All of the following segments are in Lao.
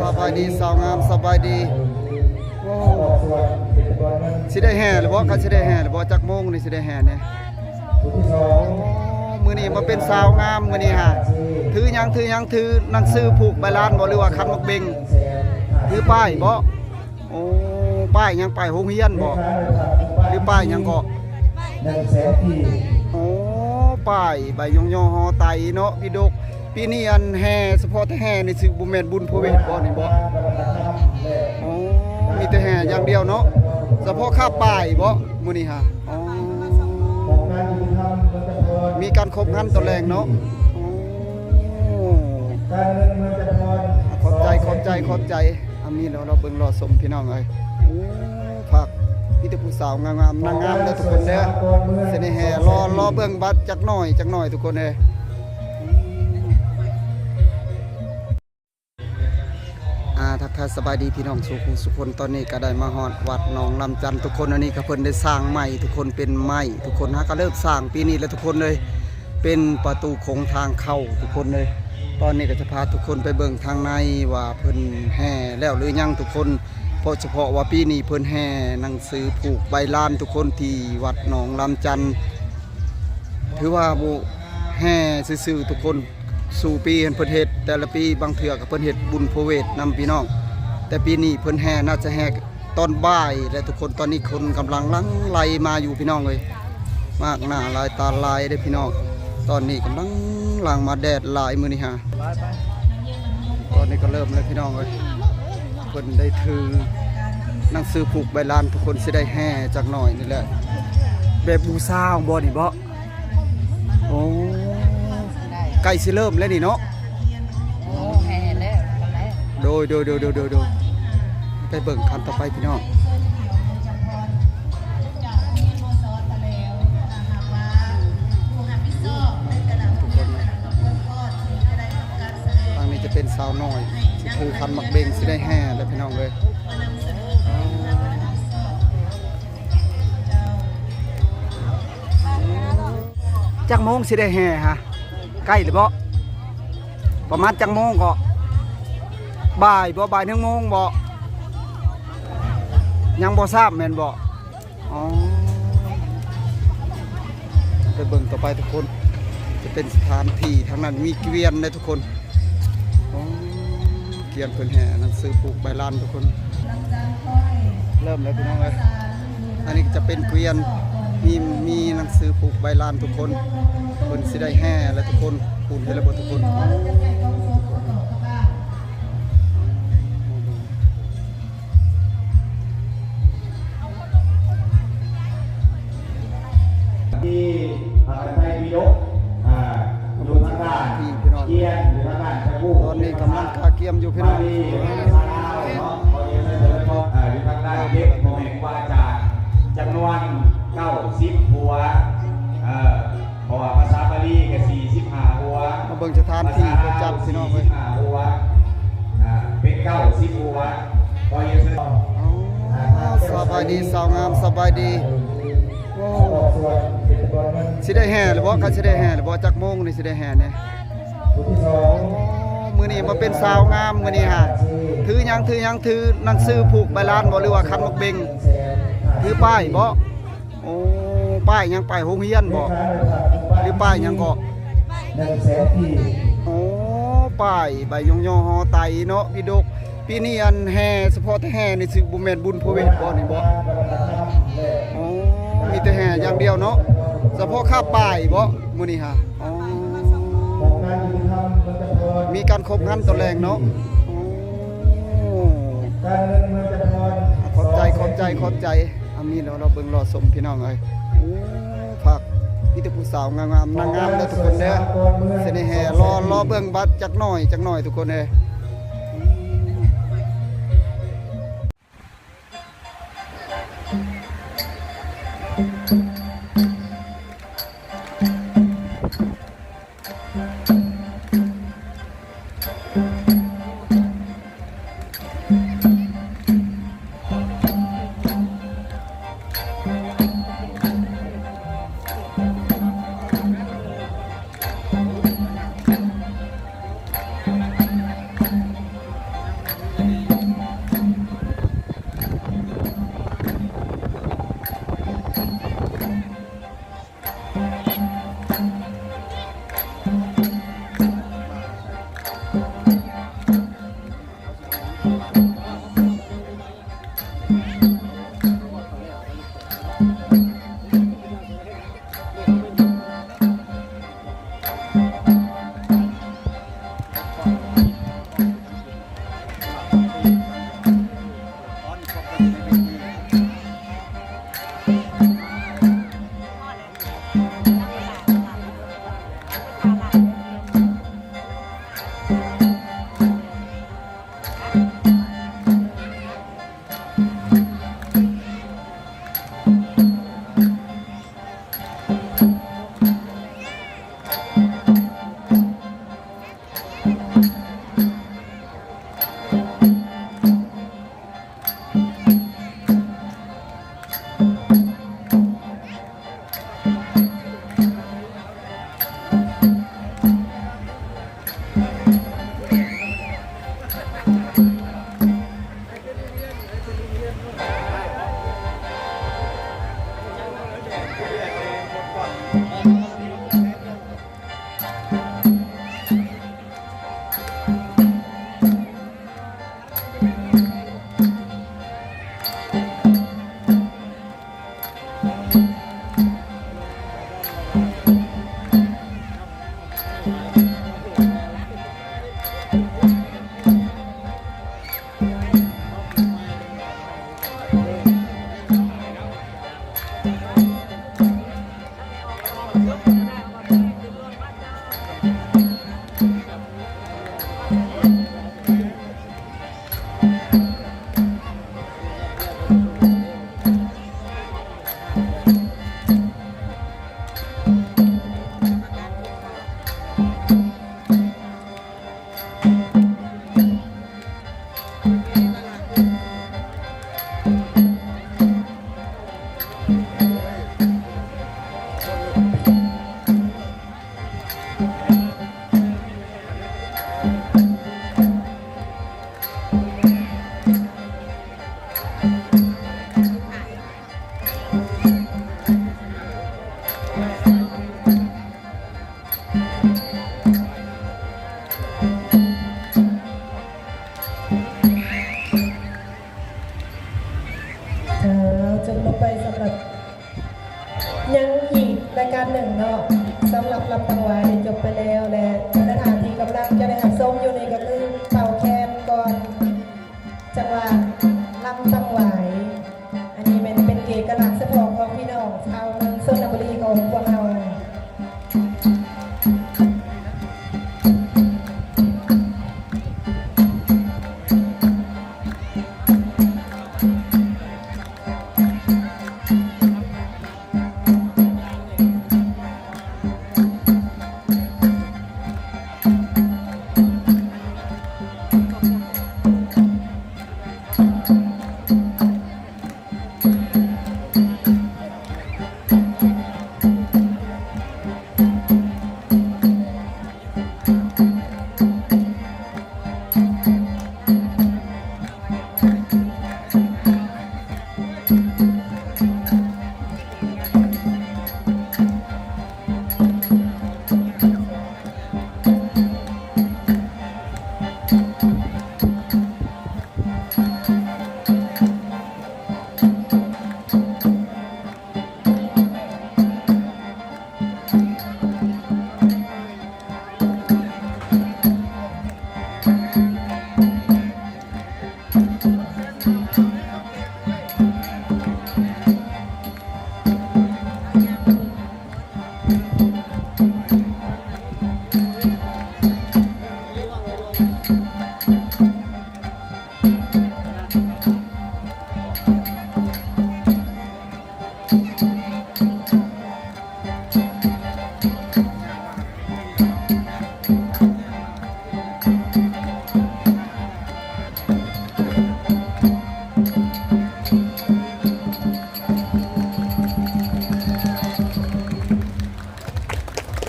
ສະບາຍດີສາວງາມ ສະບາຍດີ. ໂອ້ ຊິໄດ້ແຫ່ແລ້ວບໍ່? ຄັນຊິໄດ້ແຫ່ແລ້ວບໍ່? ຈັກໂມງນີ້ຊິໄດ້ແຫ່ນີ້? ໂອ້ ມື້ນີ້ມາເປັນສາວງາມ ມື້ນີ້ຫາ ຖືຫຍັງ? ຖືຫຍັງ? ຖືໜັງສືຜູກໃບລານບໍ່ ຫຼືວ່າຂັນໝາກເບັງ ຫຼືປ້າຍບໍ່? ໂອ້ ປ້າຍຫຍັງ? ປ້າຍໂຮງຮຽນບໍ່ ຫຼືປ້າຍຫຍັງເກາະ? ໂອ້ ປ້າຍໃບຍ້ອງຍໍຫໍໄຕເນາະ ພີ່ດົກ. ປີນີ້ອັນແຫ່ ສະເພາະແຕ່ແຫ່ນີ້ ຊິບໍ່ແມ່ນບຸນພະເວດບໍ່ນີ້ບໍ່? ໂອ້ ມີແຕ່ແຫ່ຢ່າງດຽວເນາະ ສະເພາະຄາບປ້າຍບໍ່ ມື້ນີ້ຫາ? ອໍ ມີການຄົບງານຕອນແລງເນາະ. ໂອ້ ຂອບໃຈ ຂອບໃຈ ຂອບໃຈ. ອາ ມີລໍ ລໍເບິ່ງລໍຊົມ ພີ່ນ້ອງເອີຍ. ໂອ້ ຄັກ ມີແຕ່ຜູ້ສາວງາມໆ ນາງງາມເດີທຸກຄົນເດີ. ຊິໄດ້ແຫ່ ລໍ ລໍເບິ່ງບັດຈັກໜ້ອຍ ຈັກໜ້ອຍທຸກຄົນເອີຍ. ອາ ທັກທາຍສະບາຍດີພີ່ນ້ອງສູ່ຜູ້ສູ່ຄົນ. ຕອນນີ້ກໍໄດ້ມາຮອດວັດໜອງລຳຈັນທຸກຄົນ. ອັນນີ້ກໍເພິ່ນໄດ້ສ້າງໃໝ່ທຸກຄົນ ເປັນໄມ້ທຸກຄົນ ຫາກໍເລີ່ມສ້າງປີນີ້ແຫຼະທຸກຄົນເອີຍ. ເປັນປະຕູໂຂງທາງເຂົ້າທຸກຄົນເອີຍ. ຕອນນີ້ກໍຈະພາທຸກຄົນໄປເບິ່ງທາງໃນວ່າເພິ່ນແຫ່ແລ້ວຫຼືຍັງທຸກຄົນ ເພາະສະເພາະວ່າປີນີ້ເພິ່ນແຫ່ໜັງສືຜູກໃບລານທຸກຄົນ ທີ່ວັດໜອງລຳຈັນ. ຖືວ່າບໍ່ແຫ່ຊື່ໆທຸກຄົນ ສູ່ປີເພິ່ນເຮັດ ແຕ່ລະປີ ບາງເທື່ອກໍເພິ່ນເຮັດບຸນພະເວດນຳພີ່ນ້ອງ. ແຕ່ປີນີ້ເພິ່ນແຫ່ ໜ້າຈະແຫ່ ຕອນບ່າຍແຫຼະທຸກຄົນ. ຕອນນີ້ຄົນກຳລັງຫຼັ່ງໄຫຼມາຢູ່ພີ່ນ້ອງເອີຍ ມາກໜ້າຫຼາຍຕາຫຼາຍເດ້ພີ່ນ້ອງ. ຕອນນີ້ກຳລັງຫຼັ່ງມາ ແດດຫຼາຍມື້ນີ້ຫາ. ຕອນນີ້ກໍເລີ່ມແລ້ວພີ່ນ້ອງເອີຍ ເພິ່ນໄດ້ຖືໜັງສືຜູກໃບລານທຸກຄົນ. ຊິໄດ້ແຫ່ຈັກໜ້ອຍນີ້ແຫຼະ ແບບບູຊາບໍ່ນີ້ບໍ່? ໂອ້ ໃກ້ຊິເລີ່ມແລ້ວນີ້ເນາະ. ໂອ້ ແຫ່ແລ້ວ ແລ້ວ. ໂດຍ ໂດຍ ໂດຍ ໂດຍ ໂດຍ ໄປເບິ່ງຂັ້ນຕໍ່ໄປພີ່ນ້ອງ. ທາງນີ້ຈະເປັນສາວນ້ອຍ ຊິຖືຂັນໝາກເບັງ ຊິໄດ້ແຫ່ແລ້ວພີ່ນ້ອງເອີຍ. ຈັກໂມງຊິໄດ້ແຫ່ຫະ? ໃກ້ແລ້ວບໍ່? ປະມານຈັກໂມງເກາະ? ບ່າຍບໍ່? ບ່າຍໜຶ່ງໂມງບໍ່? ຍັງບໍ່ຊາບແມ່ນບໍ່? ອໍ ໄປເບິ່ງຕໍ່ໄປທຸກຄົນ. ຈະເປັນສະຖານທີ່ ທາງນັ້ນມີກວຽນເດ້ທຸກຄົນ. ໂອ້ ກວຽນເພິ່ນແຫ່ໜັງສືຜູກໃບລານທຸກຄົນ. ເລີ່ມແລ້ວພີ່ນ້ອງເອີຍ. ອັນນີ້ຈະເປັນກວຽນ ມີ ມີໜັງສືຜູກໃບລານທຸກຄົນ. ເພິ່ນຊິໄດ້ແຫ່ແລ້ວທຸກຄົນ. ປູນໃຫ້ລະບົບທຸກຄົນ. ທີ່ພາກັນໄທປີດົກ ອ່າ ຢູ່ທາງດ້ານກຽນ ຢູ່ທາງດ້ານຈະກູ ຕອນນີ້ກຳລັງກະກຽມຢູ່ພີ່ນ້ອງ. ມານີ້ພາສາລາວເນາະ ຂໍຮຽນເຊີນເນາະ ອ່າ ຢູ່ທາງດ້ານເກັບພໍ່ແມ່ຄູບາອາຈານຈຳນວນເກົ້າສິບຫົວ ເອີ ເພາະວ່າພາສາບາລີກະສີ່ສິບຫ້າຫົວ ມາເບິ່ງສະຖານທີ່ເພິ່ນຈັດພີ່ນ້ອງເອີຍ. ສີ່ສິບຫ້າຫົວ ອ່າ ເປັນເກົ້າສິບຫົວ ຂໍຮຽນເຊີນ. ອໍ ສະບາຍດີສາວງາມ ສະບາຍດີ. ໂອ້ ຊິໄດ້ແຫ່ແລ້ວບໍ່? ຄັນຊິໄດ້ແຫ່ແລ້ວບໍ່? ຈັກໂມງນີ້ຊິໄດ້ແຫ່ນີ້? ມື້ນີ້ມາເປັນສາວງາມ ມື້ນີ້ຫາ ຖືຫຍັງ? ຖືຫຍັງ? ຖືໜັງສືຜູກໃບລານບໍ່ ຫຼືວ່າຂັນໝາກເບັງ? ຖືປ້າຍບໍ່? ໂອ້ ປ້າຍຫຍັງ? ປ້າຍໂຮງຮຽນບໍ່ ຫຼືປ້າຍຫຍັງເກາະ? ໂອ້ ປ້າຍໃບຍ້ອງຍໍຫໍໄຕເນາະ ພີ່ດົກ. ປີນີ້ອັນແຫ່ ສະເພາະແຕ່ແຫ່ນີ້ ຊິບໍ່ແມ່ນບຸນພະເວດບໍ່ນີ້ບໍ່? ໂອ້ ມີແຕ່ແຫ່ຢ່າງດຽວເນາະ ສະເພາະຄາບປ້າຍບໍ່ ມື້ນີ້ຫາ? ອໍ ມີການຄົບງານຕອນແລງເນາະ. ໂອ້ ຂອບໃຈ ຂອບໃຈ ຂອບໃຈ. ອາ ມີລໍ ລໍເບິ່ງລໍຊົມພີ່ນ້ອງເອີຍ. ໂອ້ ຄັກ ມີແຕ່ຜູ້ສາວງາມໆ ນາງງາມເດີທຸກຄົນເດີ. ຊິໄດ້ແຫ່ ລໍ ລໍເບິ່ງບັດຈັກໜ້ອຍ ຈັກໜ້ອຍທຸກຄົນເອີຍ. ໂ ເອີ ຈົບລົງໄປສຳລັບ ຍັງອີກລາຍການໜຶ່ງເນາະ ສຳລັບລຳຕັງຫວາຍໄດ້ຈົບໄປແລ້ວ ແລະ ບັນດາທ່ານທີ່ກຳລັງຈະໄດ້ຮັບຊົມຢູ່ນີ້ກໍຄືເປົ່າແຄນກ່ອນ ຈັງຫວະລຳຕັງຫວາຍ. ອັນນີ້ແມ່ນເປັນເອກະລັກສະເພາະຂອງພີ່ນ້ອງຊາວເມືອງຊົນນະບູລີຂອງພວກເຮົາ.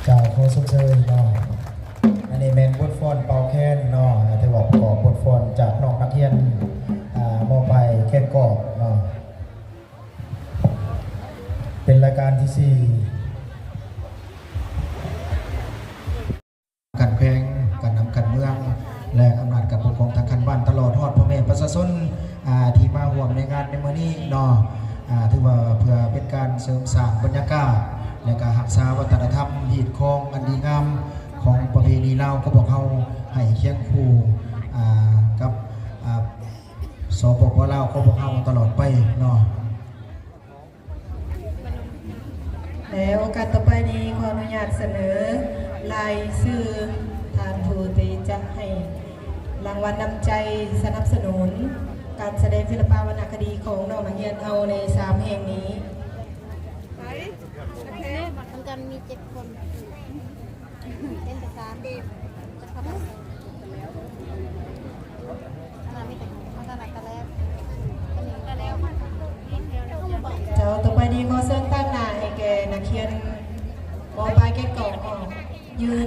ເຈົ້າ ຂໍຊົມເຊີຍເນາະ. ອັນນີ້ແມ່ນບົດຟ້ອນເປົ່າແຄນເນາະ ແຕ່ວ່າປະກອບບົດຟ້ອນຈາກນ້ອງນັກຮຽນ ອ່າ ມໍໄຜ່ແຄນກອກເນາະ. ເປັນລາຍການທີສີ່ ການແຂວງ ການນຳ ການເມືອງ ແລະອຳນາດການປົກຄອງທາງຂັ້ນບ້ານ ຕະຫຼອດຮອດພໍ່ແມ່ປະຊາຊົນ ອ່າ ທີ່ມາຮ່ວມໃນງານໃນມື້ນີ້ເນາະ ອ່າ ຖືວ່າເພື່ອເປັນການເສີມສ້າງບັນຍາກາດ ແລະກະຮັກສາວັດທະນະທຳຮີດຄອງອັນດີງາມຂອງປະເພນີລາວຂອງພວກເຮົາ ໃຫ້ຄຽງຄູ່ ອ່າ ກັບ ອ່າ ສປປ ລາວຂອງພວກເຮົາຕະຫຼອດໄປເນາະ. ແລະໂອກາດຕໍ່ໄປນີ້ ຂໍອະນຸຍາດສະເໜີລາຍຊື່ທ່ານຜູ້ທີ່ຈະໃຫ້ລາງວັນນ້ຳໃຈສະໜັບສະໜູນການສະແດງສິລະປະວັນນະຄະດີຂອງນ້ອງນັກຮຽນເຮົາໃນສາມແຫ່ງນີ້. ມັນກະມີເຈັດຄົນ. ເປັນພາສາ ເຈົ້າ ຕໍ່ໄປນີ້ຂໍເຊີນຕາງໜ້າໃຫ້ແກ່ນັກຮຽນ ມ.ປາຍແກ່ງກອງ ອອກຢືນ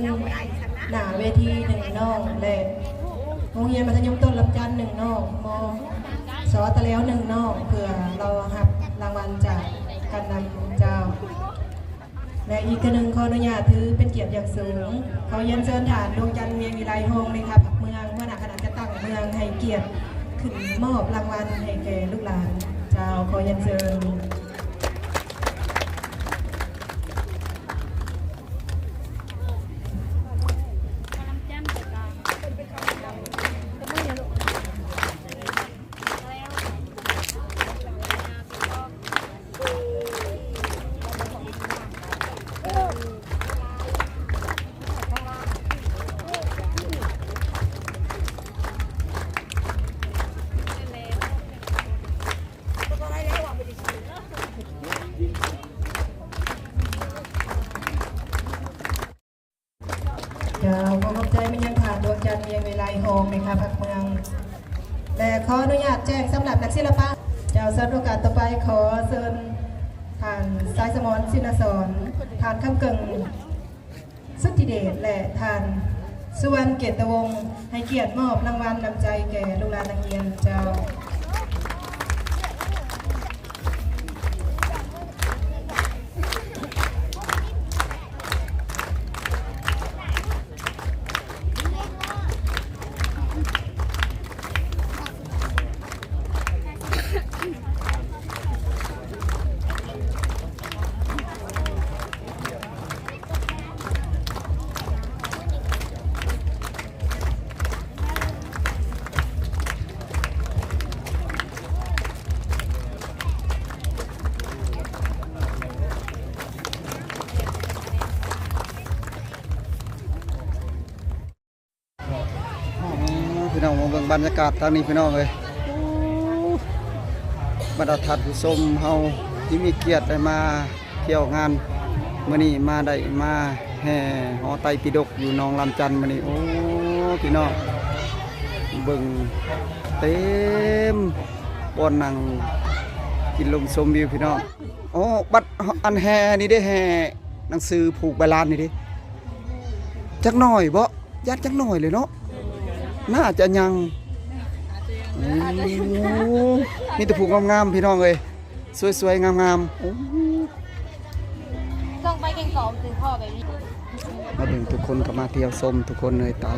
ໜ້າເວທີໜຶ່ງນ້ອງ ແລະໂຮງຮຽນມັດທະຍົມຕົ້ນລຳຈັນໜຶ່ງນ້ອງ ມ.ສ ຕະແລວໜຶ່ງນ້ອງ ເພື່ອລໍຮັບລາງວັນຈາກການນຳເຈົ້າ. ແລະອີກເທື່ອໜຶ່ງ ຂໍອະນຸຍາດຖືເປັນກຽດຢ່າງສູງ ຂໍຮຽນເຊີນທ່ານ ດວງຈັນ ວຽງວິໄລ ຮອງເລຂາພັກເມືອງ ຫົວໜ້າຄະນະຈັດຕັ້ງເມືອງ ໃຫ້ກຽດຂຶ້ນມອບລາງວັນໃຫ້ແກ່ລູກຫຼານ. ເຈົ້າ ຂໍຮຽນເຊີນ. ເຈົ້າ ຂໍຂອບໃຈມາຍັງທ່ານ ດວງຈັນ ວຽງວິໄລ ຮອງເລຂາພັກເມືອງ ແລະ ຂໍອະນຸຍາດແຈ້ງສຳລັບນັກສິລະປະ. ເຈົ້າ ສຳລັບໂອກາດຕໍ່ໄປ ຂໍເຊີນທ່ານ ສາຍສະໝອນ ສິນນະສອນ, ທ່ານ ຄຳເກິ່ງ ສຸດທິເດດ ແລະ ທ່ານ ສຸວັນ ເກດຕະວົງ ໃຫ້ກຽດມອບລາງວັນນ້ຳໃຈແກ່ລູກຫຼານນັກຮຽນ. ເຈົ້າ. ພີ່ນ້ອງມາເບິ່ງບັນຍາກາດທາງນີ້ພີ່ນ້ອງເອີຍ. ໂອ້ ບັນດາທ່ານຜູ້ຊົມເຮົາທີ່ມີກຽດໄດ້ມາທ່ຽວງານ ມື້ນີ້ມາໄດ້ມາແຫ່ຫໍໄຕປິດົກຢູ່ໜອງລຳຈັນມື້ນີ້. ໂອ້ ພີ່ນ້ອງເບິ່ງເຕັມບ່ອນນັ່ງກິນລົມຊົມວິວພີ່ນ້ອງ. ໂອ້ ບັດອັນແຫ່ນີ້ເດ້ ແຫ່ໜັງສືຜູກໃບລານນີ້ເດ້ ຈັກໜ້ອຍເບາະ ຢ້ານຈັກໜ້ອຍເລີຍເນາະ ໜ້າຈະຍັງ. ໂອ້ ມີແຕ່ຜູ້ງາມໆ ພີ່ນ້ອງເອີຍ ສວຍໆ ງາມໆ. ໂອ້ ສົ່ງໄປແກ່ງກອງ ຖືພໍ່ແບບນີ້. ມາເບິ່ງທຸກຄົນກໍມາທ່ຽວຊົມທຸກຄົນເອີຍ ໄຕ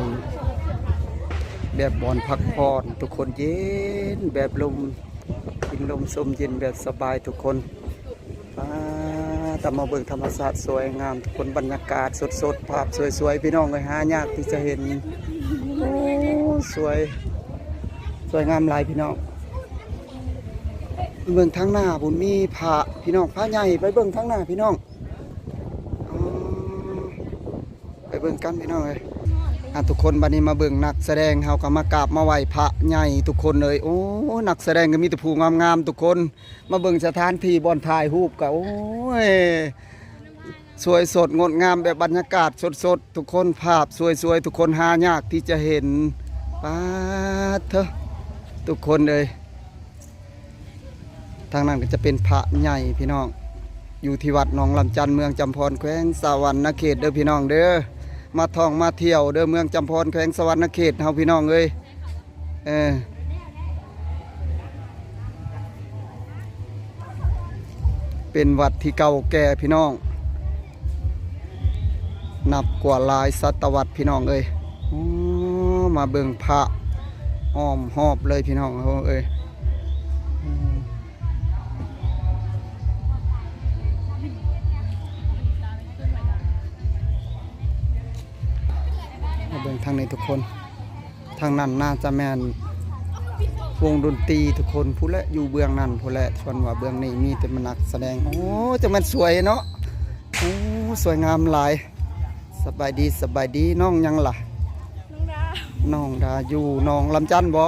ແບບບ່ອນພັກຜ່ອນ ທຸກຄົນເຢັນແບບລົມ ກິນລົມຊົມເຢັນແບບສະບາຍທຸກຄົນ. ປາ ຕາມມາເບິ່ງທຳມະຊາດສວຍງາມທຸກຄົນ ບັນຍາກາດສົດໆ ພາບສວຍໆ ພີ່ນ້ອງເອີຍ ຫາຍາກທີ່ຈະເຫັນ. ໂອ້ ສວຍ ສວຍງາມຫຼາຍພີ່ນ້ອງ. ເບິ່ງທາງໜ້າພຸ້ນມີພະພີ່ນ້ອງ ພະໃຫຍ່ ໄປເບິ່ງທາງໜ້າພີ່ນ້ອງ. ອໍ ໄປເບິ່ງກັນພີ່ນ້ອງເອີຍ. ອ່າ ທຸກຄົນ ບັດນີ້ມາເບິ່ງນັກສະແດງ ເຮົາກໍມາກາບມາໄຫວ້ພະໃຫຍ່ທຸກຄົນເອີຍ. ໂອ້ ນັກສະແດງກໍມີແຕ່ຜູ້ງາມໆ ທຸກຄົນ. ມາເບິ່ງສະຖານທີ່ບ່ອນຖ່າຍຮູບກໍ ໂອ້ຍ ສວຍສົດງົດງາມ ແບບບັນຍາກາດສົດໆ ທຸກຄົນ ພາບສວຍໆ ທຸກຄົນ ຫາຍາກທີ່ຈະເຫັນ. ປາດເທີ ທຸກຄົນເອີຍ. ທາງນັ້ນກໍຈະເປັນພະໃຫຍ່ພີ່ນ້ອງ ຢູ່ທີ່ວັດໜອງລຳຈັນ ເມືອງຈຳພອນ ແຂວງສະຫວັນນະເຂດເດີພີ່ນ້ອງເດີ. ມາທ່ອງມາທ່ຽວເດີ ເມືອງຈຳພອນ ແຂວງສະຫວັນນະເຂດເຮົາພີ່ນ້ອງເອີຍ. ເອີ ເປັນວັດທີ່ເກົ່າແກ່ພີ່ນ້ອງ ນັບກວ່າຫຼາຍສະຕະວັດພີ່ນ້ອງເອີຍ. ອໍ ມາເບິ່ງພະອ້ອມຮອບເລີຍພີ່ນ້ອງເອີຍ. ມາເບິ່ງທາງນີ້ທຸກຄົນ. ທາງນັ້ນໜ້າຈະແມ່ນວົງດົນຕີທຸກຄົນ ພຸ້ນແຫຼະ ຢູ່ເບື້ອງນັ້ນພຸ້ນແຫຼະ. ສ່ວນວ່າເບື້ອງນີ້ມີແຕ່ນັກສະແດງ. ໂອ້ ຈັ່ງແມ່ນສວຍເນາະ. ໂອ້ ສວຍງາມຫຼາຍ. ສະບາຍດີ ສະບາຍດີ. ນ້ອງຫຍັງລະ? ນ້ອງດາ. ນ້ອງດາ ຢູ່ໜອງລຳຈັນບໍ? ຢູ່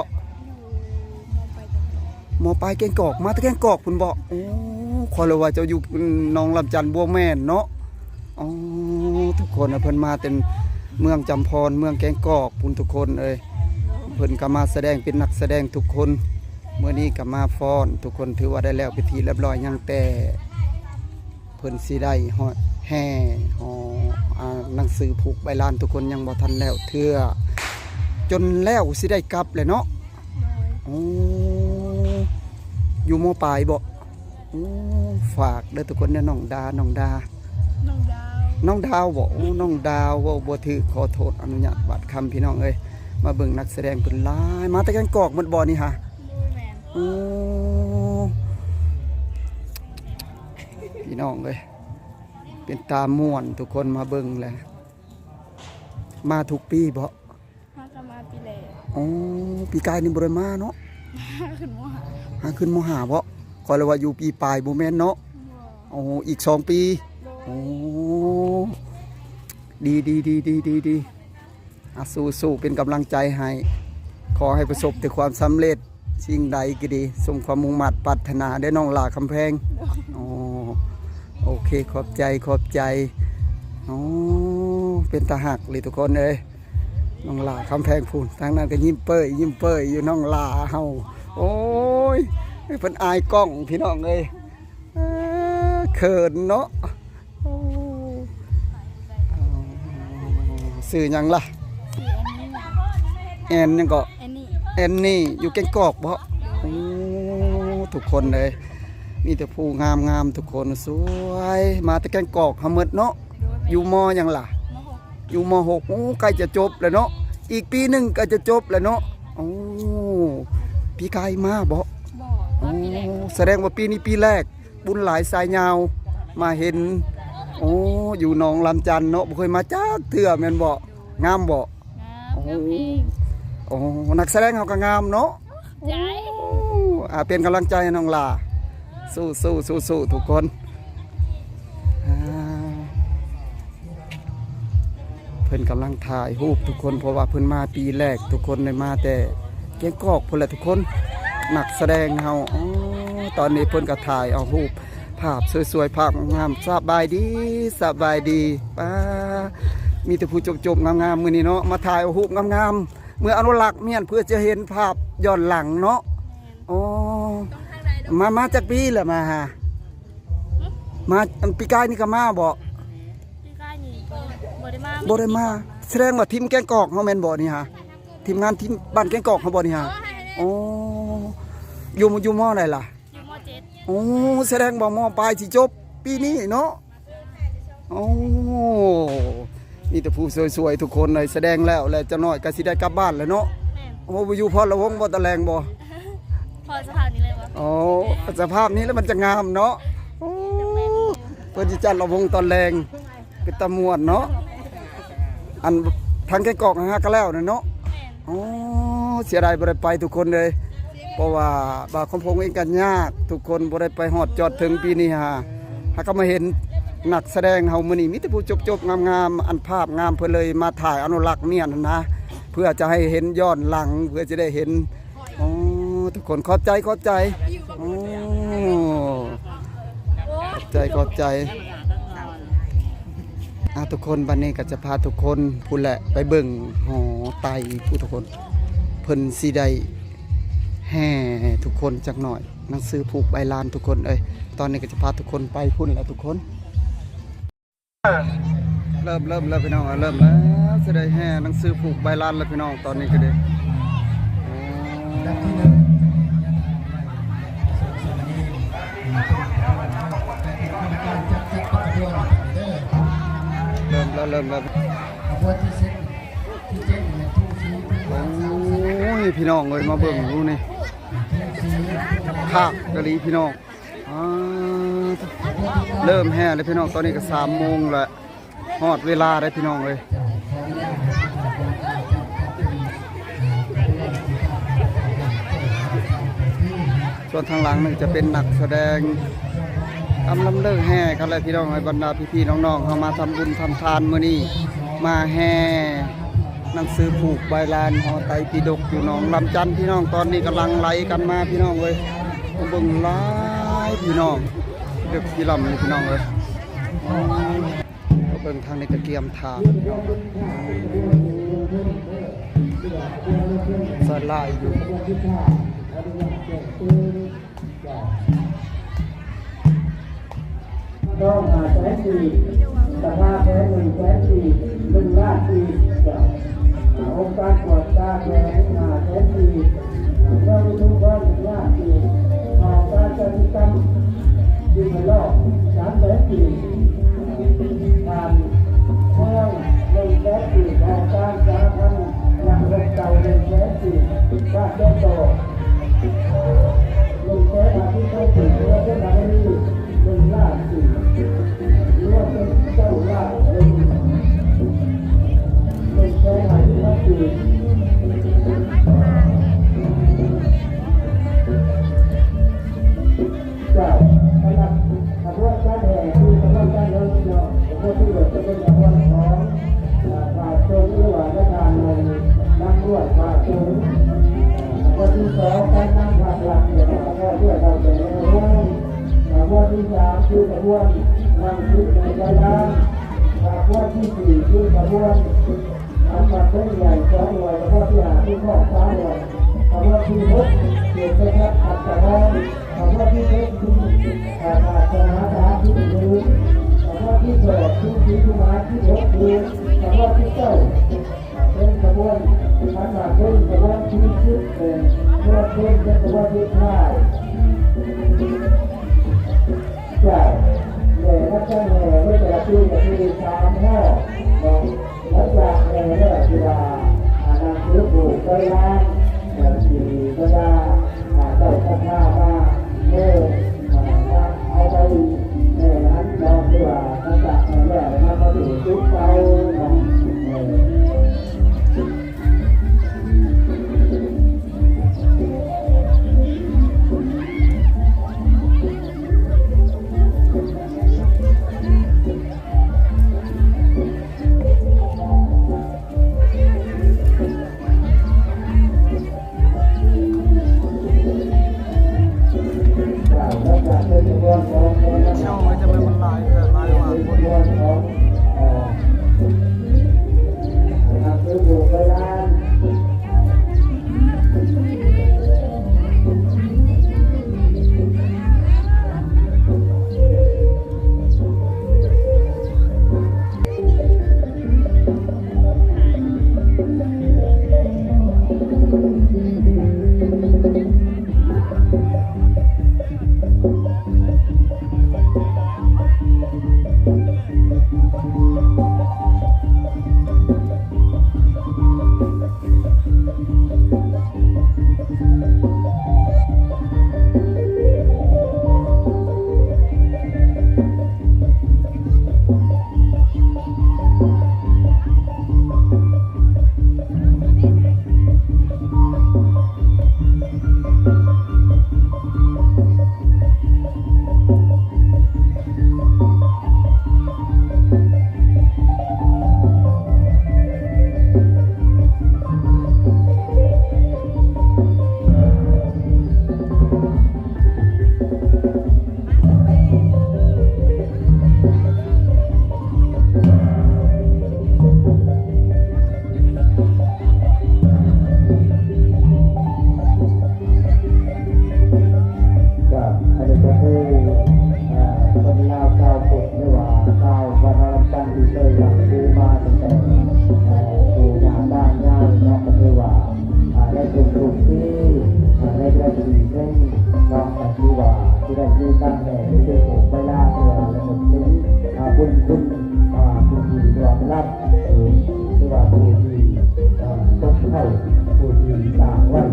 ມ.ປາຍແກ້ງກອກ. ມ.ປາຍແກ້ງກອກ ມາແຕ່ແກ້ງກອກພຸ້ນບໍ? ໂອ້ ຂ້ອຍລະວ່າເຈົ້າຢູ່ໜອງລຳຈັນ. ບໍ່ແມ່ນເນາະ. ອໍ ທຸກຄົນ ເພິ່ນມາແຕ່ເມືອງຈຳພອນ ເມືອງແກ້ງກອກພຸ້ນທຸກຄົນເອີຍ. ເພິ່ນກໍມາສະແດງ ເປັນນັກສະແດງທຸກຄົນ. ມື້ນີ້ກໍມາຟ້ອນທຸກຄົນ ຖືວ່າໄດ້ແລ້ວເປັນທີ່ລຽບຮ້ອຍ. ຍັງແຕ່ເພິ່ນຊິໄດ້ຮ້ອຍ ແຫ່ຫໍ່ ອາ ໜັງສືຜູກໃບລານທຸກຄົນ ຍັງບໍ່ທັນແລ້ວເທື່ອ. ຈົນແລ້ວຊິໄດ້ກັບແຫຼະເນາະ. ໂດຍ. ໂອ້ ຢູ່ ມ.ປາຍບໍ? ໂອ້ ຝາກເດີທຸກຄົນເດີ ນ້ອງດາ ນ້ອງດາ ນ້ອງດາວ ນ້ອງດາວບໍ? ໂອ້ ນ້ອງດາວ ເວົ້າບໍ່ຖືກ ຂໍໂທດ ອະນຸຍາດບາດຄຳພີ່ນ້ອງເອີຍ. ມາເບິ່ງນັກສະແດງເພິ່ນຫຼາຍ ມາແຕ່ແກ້ງກອກໝົດບໍນີ້ຫະ? ໂດຍ ແມ່ນ. ໂອ້ ພີ່ນ້ອງເອີຍ ເປັນຕາມ່ວນທຸກຄົນ ມາເບິ່ງແຫຼະ. ມາທຸກປີບໍ? ຫາກະມາປີແລກ. ໂອ້ ປີກາຍນີ້ບໍ່ໄດ້ມາເນາະ. ຫາຂຶ້ນ ມ.ຫ້າ ຫາຂຶ້ນ ມ.ຫ້າ ບໍ? ຂ້ອຍລະວ່າຢູ່ປີປາຍ ບໍ່ແມ່ນເນາະ. ບໍ່. ໂອ້ ອີກສອງປີ. ໂດຍ. ໂອ້ ດີໆໆໆໆ. ອ່ະ ສູ້ໆ ເປັນກຳລັງໃຈໃຫ້ ຂໍໃຫ້ປະສົບແຕ່ຄວາມສຳເລັດ ສິ່ງໃດກໍດີ ສົມຄວາມມຸ່ງມາດປາດຖະໜາເດີ ນ້ອງຫຼ້າຄຳແພງ. ໂອ້ ໂອເຄ ຂອບໃຈ ຂອບໃຈ. ໂອ້ ເປັນຕາຮັກເລີຍທຸກຄົນເອີຍ. ນ້ອງຫຼ້າຄຳແພງພຸ້ນ ທາງນັ້ນກໍຍິ້ມເປີ້ຍ ຍິ້ມເປີ້ຍຢູ່ ນ້ອງຫຼ້າເຮົາ. ໂອ້ຍ ເພິ່ນອາຍກ້ອງພີ່ນ້ອງເອີຍ. ເອີ ເຂີນເນາະ. ໂອ້ ຊື່ຫຍັງລະ? ຊື່ແອນນີ້. ແອນຫຍັງເກາະ? ແອນນີ້. ແອນນີ້ ຢູ່ແກ້ງກອກບໍ? ໂອ້ ທຸກຄົນເອີຍ ມີແຕ່ຜູ້ງາມໆ ທຸກຄົນ ສວຍ ມາແຕ່ແກ້ງກອກເຮົາໝົດເນາະ. ໂດຍ. ຢູ່ ມ.ຫຍັງລະ? ມ.ຫົກ. ຢູ່ ມ.ຫົກ. ໂອ້ ໃກ້ຈະຈົບແລ້ວເນາະ ອີກປີໜຶ່ງໃກ້ຈະຈົບແລ້ວເນາະ. ໂອ້ ປີກາຍມາບໍ? ບໍ່. ໂອ້ ມາປີແລກ. ສະແດງວ່າປີນີ້ປີແລກ ບຸນຫຼາຍສາຍຍາວມາເຫັນ. ໂອ້ ຢູ່ໜອງລຳຈັນເນາະ ບໍ່ເຄີຍມາຈັກເທື່ອແມ່ນບໍ່? ງາມບໍ່? ງາມ. ໂອ້ ງາມເອງ. ໂອ້ ນັກສະແດງເຮົາກໍງາມເນາະ. ໃຈ. ໂອ້ ອາ ເປັນກຳລັງໃຈໃຫ້ນ້ອງຫຼ້າ. ສູ້ໆ ສູ້ໆ ທຸກຄົນ. ອາ ເພິ່ນກຳລັງຖ່າຍຮູບທຸກຄົນ ເພາະວ່າເພິ່ນມາປີແລກທຸກຄົນ ໄດ້ມາແຕ່ແກ້ງກອກພຸ້ນແຫຼະທຸກຄົນ ນັກສະແດງເຮົາ. ອໍ ຕອນນີ້ເພິ່ນກໍຖ່າຍເອົາຮູບພາບສວຍໆ ພາບງາມ. ສະບາຍດີ ສະບາຍດີ. ປ້າ ມີແຕ່ຜູ້ຈົບໆ ງາມໆ ມື້ນີ້ເນາະ ມາຖ່າຍເອົາຮູບງາມໆ ເພື່ອອະນຸລັກມ້ຽນ ເພື່ອຈະເຫັນພາບຍ້ອນຫຼັງເນາະ. ແມ່ນ. ອໍ ມາ ມາຈັກປີແລ້ວມາຫາ? ຫຶ? ມາ ອັນປີກາຍນີ້ກໍມາບໍ່? ປີກາຍນີ້ບໍ່ ບໍ່ໄດ້ມາ. ບໍ່ໄດ້ມາ. ສະແດງວ່າທີມແກ້ງກອກເຮົາແມ່ນບໍ່ນີ້ຫາ? ທີມງານທີມບ້ານແກ້ງກອກເຮົາບໍ່ນີ້ຫາ? ໂອ້ ຢູ່ ຢູ່ ມໍ ໃດລະ? ຢູ່ ມໍ ເຈັດ. ໂອ້ ສະແດງວ່າ ມໍ ປາຍຊິຈົບປີນີ້ເນາະ. ໂອ້ ມີແຕ່ຜູ້ສວຍໆ ທຸກຄົນເລີຍ. ສະແດງແລ້ວ ແລ້ວຈັກໜ້ອຍກໍຊິໄດ້ກັບບ້ານແລ້ວເນາະ. ແມ່ນ. ໂອ້ ຢູ່ພອນລະວົງບໍ່ຕອນແລງບໍ່? ພໍສະພາບນີ້ເລີຍບໍ່? ໂອ້ ສະພາບນີ້ແລ້ວມັນຈະງາມເນາະ. ໂອ້ ເພິ່ນຊິຈັດລະວົງຕອນແລງ ເປັນຕາມ່ວນເນາະ. ອັນທາງແກ້ງກອກຫາກະແລ້ວນັ້ນເນາະ. ແມ່ນ. ໂອ້ ເສຍດາຍບໍ່ໄດ້ໄປທຸກຄົນເລີຍ ເພາະວ່າບ່າວຄຳພົງເອງກໍຍາກ ທຸກຄົນບໍ່ໄດ້ໄປຮອດຈອດເຖິງ. ປີນີ້ຫາ ຫາກໍມາເຫັນນັກສະແດງເຮົາມື້ນີ້ ມີແຕ່ຜູ້ຈົບໆ ງາມໆ ອັນພາບງາມ ເພິ່ນເລີຍມາຖ່າຍອະນຸລັກມ້ຽນຫັ້ນນະ ເພື່ອຈະໃຫ້ເຫັນຍ້ອນຫຼັງ ເພື່ອຈະໄດ້ເຫັນ. ໂອ້ ທຸກຄົນຂອບໃຈ ຂອບໃຈ. ໂອ້ ຂອບໃຈ ຂອບໃຈ. ອ່າ ທຸກຄົນ ບັດນີ້ກໍຈະພາທຸກຄົນພຸ້ນແຫຼະ ໄປເບິ່ງຫໍໄຕພຸ້ນທຸກຄົນ ເພິ່ນຊິໄດ້ແຫ່ທຸກຄົນຈັກໜ້ອຍ ໜັງສືຜູກໃບລານທຸກຄົນເອີຍ. ຕອນນີ້ກໍຈະພາທຸກຄົນໄປພຸ້ນແຫຼະທຸກຄົນ. ເລີ່ມ ເລີ່ມແລ້ວພີ່ນ້ອງ ເລີ່ມແລ້ວ ຊິໄດ້ແຫ່ໜັງສືຜູກໃບລານແລ້ວພີ່ນ້ອງ ຕອນນີ້ກໍດີ. ເລີ່ມແລ້ວ ເລີ່ມແລ້ວ. ໂອ້ ນີ້ພີ່ນ້ອງເອີຍ ມາເບິ່ງຢູ່ນີ້ ຄັກອີ່ຫຼີພີ່ນ້ອງ. ອ່າ ເລີ່ມແຫ່ແລ້ວພີ່ນ້ອງ ຕອນນີ້ກໍສາມໂມງແລ້ວ ຮອດເວລາແລ້ວພີ່ນ້ອງເອີຍ. ສ່ວນທາງຫຼັງນີ້ຈະເປັນນັກສະແດງ ກຳລັງເລີ່ມແຫ່ກັນແລ້ວພີ່ນ້ອງເອີຍ. ບັນດາພີ່ໆນ້ອງໆ ເຮົາມາທຳບຸນທຳທານມື້ນີ້ ມາແຫ່ໜັງສືຜູກໃບລານຫໍໄຕປິດົກຢູ່ໜອງລຳຈັນພີ່ນ້ອງ. ຕອນນີ້ກຳລັງໄຫຼກັນມາພີ່ນ້ອງເອີຍ ເບິ່ງຫຼາຍພີ່ນ້ອງ ເລິກພິລຳນີ້ພີ່ນ້ອງເອີຍ. ມາເບິ່ງທາງນີ້ກະກຽມຖ້າ ໃສ່ຫຼາຍຢູ່. ດອງຫ້າແສນກີບ, ສະພາແຂວງໜຶ່ງແສນກີບ, ໜຶ່ງລ້ານກີບ. ອົງການກວດກາແຂວງຫ້າແສນກີບ, ເຈົ້າໜ້າທີ່ທຸກຄົນໜຶ່ງລ້ານກີບ, ຫ້ອງການກະສິກຳ ສິ່ງແວດລ້ອມສາມແສນກີບ, ທ່ານແພງໜຶ່ງແສນກີບ, ຫ້ອງການສາພັນນັກຮົບເກົ່າໜຶ່ງແສນກີບ, ບ້ານແຈໂຕໜຶ່ງແສນຫ້າສິບພັນກີບ, ເຮືອເປັນນາວາຣີ ໜຶ່ງລ້ານກີບ, ລວມເປັນເກົ້າລ້ານໜຶ່ງແສນຫ້າສິບພັນກີບ. ເຈົ້າ ສຳລັບຂະບວນການແຫ່ຄືຂະບວນການເດີນເນາະ, ຂະບວນທີ່ເດີນຈະເປັນຂະບວນຂອງ ອາ ພະສົງ ຫຼືວ່າປະທານໃນນຳດ້ວຍພະສົງ. ອາ ຂະບວນທີສອງ ການນຳພາກລັດ ແລະ ກະເພື່ອເຮົາແຕ່ລະວົງ. ຂະບວນທີສາມ ຄືຂະບວນນຳຊຸດໃນໄຟລານ. ຂະບວນທີສີ່ ຄືຂະບວນ ອັນມາເປັນໃຫຍ່ສອງໜ່ວຍ, ຂະບວນທີຫ້າຄືຂອງສາມໜ່ວຍ, ຂະບວນທີຫົກເປັນໄປທາງອັດຕະນອນ, ຂະບວນທີເຈັດຄື ອາ ສາສະໜາສາມສິບຄື, ຂະບວນທີແປດຄືສີກຸມານສິບຫົກຄື, ຂະບວນທີເກົ້າເປັນຂະບວນ ອັນມາເປັນຂະບວນທີສິບເປັນຂະບວນເປັນຂະບວນສຸດທ້າຍ. ເຈົ້າ ແລະ ນຳກັນແຫ່ໃນແຕ່ລະປີກະຄືສາມຮອບເນາະ. ຫຼັງຈາກແຫ່ແລ້ວ ທີ່ວ່າ ອາ ນຳສືຜູກໄປລານ ແລ້ວທີ່ບັນດາ ອາ ເຈົ້າສັດທາມາ ເອີ ອາ ເອົາໄປແຫ່ນັ້ນເນາະ ຄືວ່າຫຼັງຈາກແຫ່ແລ້ວນຳມາສູ່ຈຸດເຕົາເນາະ. ເອີ ກໍອັນນີ້ກໍຄື ເອີ ຄົນລາວຊາວພຸດ ຫຼືວ່າຊາວບ້ານເຮົານຳກັນ ທີ່ເຄີຍຮັບຮູ້ມາຕັ້ງແຕ່ ເອີ ປູ່ຍ່າຕາຍາຍເນາະ, ກໍຖືວ່າ ອາ ໃນທຸກໆປີ ອາ ໃນເດືອນສີ່ເພັງເນາະ ກໍຖືວ່າຊິໄດ້ມີການແຫ່ທີ່ໄດ້ໂປກໄປລາເພື່ອລະນຶກເຖິງ ອາ ບຸນຄຸນ ອາ ຜູ້ທີ່ລ່ວງລັບ ເອີ ຫຼືວ່າຜູ້ທີ່ ເອີ ຕົກເຂົ້າ ຜູ້ທີ່ສ້າງໄວ້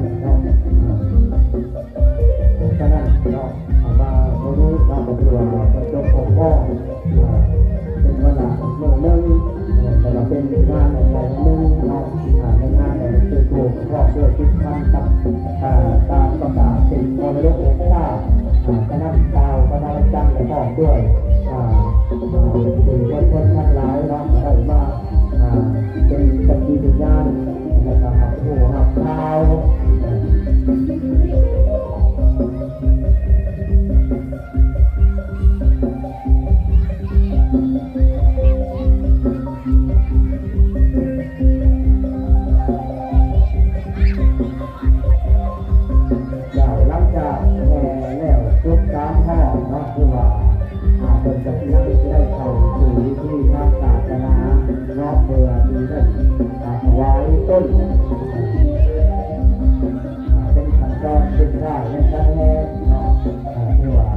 ທັນກັບ ເອີ ຕາມປະກາດເປັນມໍລະດົກແຫ່ງຊາດ. ເອີ ສະນັ້ນ ຊາວປະຊາວັນຈັນ ແລະ ພ້ອມດ້ວຍ ເອີ ເອີ ສື່ມວນຊົນທັງຫຼາຍເນາະ ກໍໄດ້ມາ ເອີ ເປັນສັກຂີພະຍານ ແລະ ກໍຮັບຮູ້ຮັບຂ່າວ. ເຈົ້າ ຫຼັງຈາກແຫ່ແລ້ວຈົບສາມຮອບເນາະ ຄືວ່າ ອາ ເພິ່ນກໍຊິນຳໄດ້ເຂົ້າສູ່ພິທີທາງສາສະໜາເນາະ ເພື່ອທີ່ໄດ້ ອາ ຖວາຍຕົ້ນ ອາ ເປັນຂັ້ນຕອນສຸດທ້າຍໃນການແຫ່ເນາະ ອາ ຄືວ່າ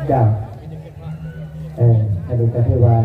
ເຈົ້າ ເອີ ອັນນີ້ກໍຖືວ່າ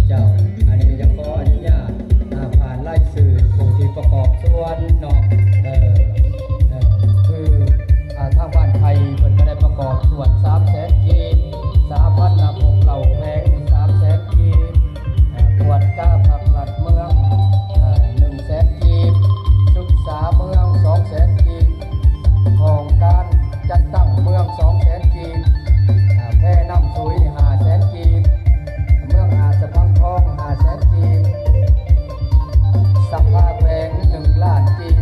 ເຈົ້າ ອັນນີ້ຈະຂໍອະນຸຍາດ ອາ ຜ່ານລາຍຊື່ຜູ້ທີ່ປະກອບສ່ວນເນາະ ເອີ ເອີ ຄື ອາ ທາງບ້ານໄຜ່ເພິ່ນກໍໄດ້ປະກອບສ່ວນສາມແສນກີບ, ສະຫະພັນນັກຮົບເຫຼົ້າແຂວງນີ້ສາມແສນກີບ, ອາ ກວດກາພັກລັດເມືອງ ອາ ໜຶ່ງແສນກີບ, ສຶກສາເມືອງສອງແສນກີບ, ຫ້ອງການຈັດຕັ້ງເມືອງສອງແສນກີບ, ອາ ແພນ້ຳສຸຍຫ້າແສນກີບ, ເມືອງອາດສະພັງທອງຫ້າແສນກີບ, ສະພາແຂວງໜຶ່ງລ້ານກີບ,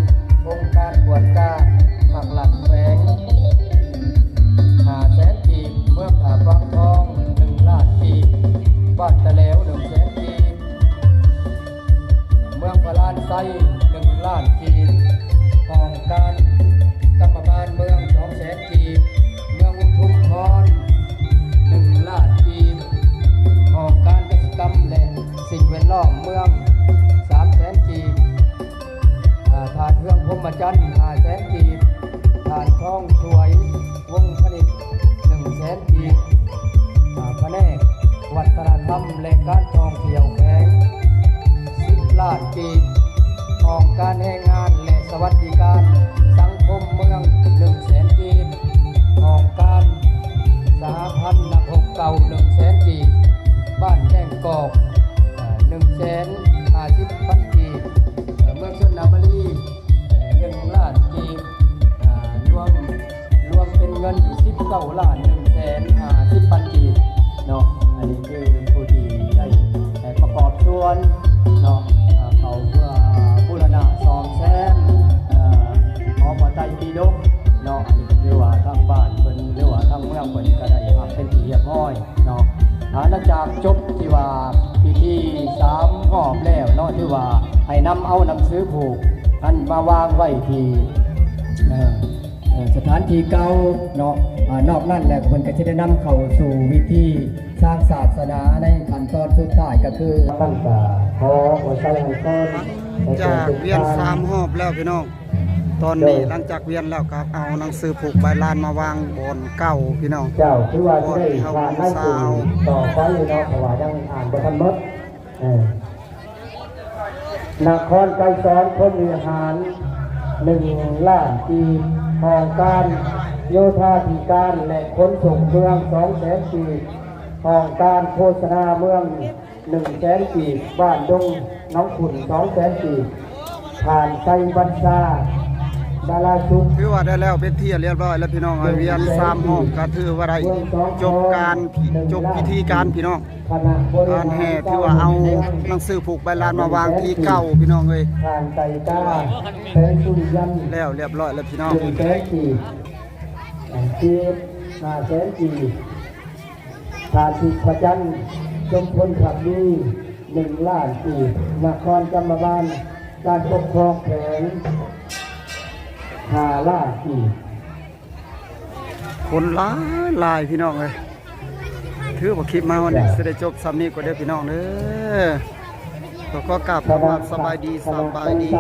ອົງການກວດກາພັກລັດແຂວງຫ້າແສນກີບ, ເມືອງທ່າວັງທອງໜຶ່ງລ້ານກີບ, ບ້ານຕະແຫຼວໜຶ່ງແສນກີບ, ເມືອງພະລານໄຊໜຶ່ງລ້ານກີບ, ຫ້ອງການກຳມະບານເມືອງສອງແສນ ກີບ, ເມືອງອຸທຸມພອນໜຶ່ງລ້ານກີບ, ຫ້ອງການກະສິກຳ ແລະ ສິ່ງແວດລ້ອມເມືອງສາມແສນກີບ, ອາ ທ່ານເຮືອງພົມມະຈັນຫ້າແສນກີບ, ທ່ານທອງສວຍ ວົງພະນິດໜຶ່ງແສນກີບ, ອາ ພະແນກວັດທະນະທຳ ແລະ ການທ່ອງທ່ຽວແຂວງສິບລ້ານກີບ, ຫ້ອງການແຮງງານ ແລະ ສະຫວັດດີການສັງ ຢູ່ສິບເກົ້າລ້ານໜຶ່ງແສນຫ້າສິບພັນກີບເນາະ. ອັນນີ້ຄືຜູ້ທີ່ໄດ້ປະກອບສ່ວນເນາະ ເຂົ້າເພື່ອບູລະນະສ້ອມແຊມຫໍພະໄຕປິດົກເນາະ. ອັນນີ້ຖືວ່າທາງບ້ານເພິ່ນ ຫຼືວ່າທາງເມືອງເພິ່ນກໍໄດ້ຮັບເປັນທີ່ຮຽບຮ້ອຍເນາະ. ອາ ຫຼັງຈາກຈົບທີ່ວ່າພິທີສາມຮອບແລ້ວເນາະ ຖືວ່າໃຫ້ນຳເອົາໜັງສືຜູກນັ້ນມາວາງໄວ້ທີ່ ເອີ ເອີ ສະຖານທີ່ເກົ່າເນາະ. ອາ ນອກນັ້ນແລ້ວເພິ່ນກໍຈະໄດ້ນຳເຂົ້າສູ່ພິທີທາງສາສະໜາໃນຂັ້ນຕອນສຸດທ້າຍ ກໍຄື ທ່ານກໍຂໍອວຍໄຊໃຫ້ພອນ ຈາກວຽນສາມຮອບແລ້ວພີ່ນ້ອງ. ຕອນນີ້ ໂດຍ ຫຼັງຈາກວຽນແລ້ວກໍເອົາໜັງສືຜູກໃບລານມາວາງບ່ອນເກົ່າພີ່ນ້ອງ. ເຈົ້າ ຖືວ່າຈະໄດ້ຜ່ານໃນສູນຕໍ່ໄປເນາະ ເພາະວ່າຍັງອ່ານບໍ່ທັນໝົດ. ເອີ ນະຄອນໄກສອນ ພົມວິຫານ ໜຶ່ງລ້ານກີບ, ຫ້ອງການໂຍທາທິການ ແລະ ຂົນສົ່ງເມືອງ ສອງແສນກີບ, ຫ້ອງການໂຄສະນາເມືອງ ໜຶ່ງແສນກີບ, ບ້ານດົງໜອງຂຸ່ນ ສອງແສນກີບ, ທ່ານໄຊບັນຊາ ດາລາສຸກ ຖືວ່າໄດ້ແລ້ວເປັນທີ່ຮຽບຮ້ອຍແລ້ວພີ່ນ້ອງເອີຍ. ວຽນສາມຮອບກໍຖືວ່າໄດ້ຈົບການ ຈົບພິທີການພີ່ນ້ອງ. ຄະນະບໍລິຫານ ການແຫ່ຖືວ່າເອົາໜັງສືຜູກໃບລານມາວາງທີ່ເກົ່າພີ່ນ້ອງເອີຍ. ທ່ານໄຕກາ ແສງສຸລິຍັນ ແລ້ວຮຽບຮ້ອຍແລ້ວພີ່ນ້ອງ. ໜຶ່ງແສນກີບ ອາ ເຈັດ ຫ້າແສນກີບ, ທ່ານທິດພະຈັນ ສົມພົນພັກດີ ໜຶ່ງລ້ານກີບ, ນະຄອນກຳມະບານການປົກຄອງແຂວງ ຫ້າລ້ານກີບ. ຄົນຫຼາຍໆ ພີ່ນ້ອງເອີຍ. ຖືວ່າຄລິບມາຮອດນີ້ຊິໄດ້ຈົບສ່ຳນີ້ກ່ອນເດີພີ່ນ້ອງເດີ. ກໍຂໍກາບຄຳວ່າສະບາຍດີ ສະບາຍດີ.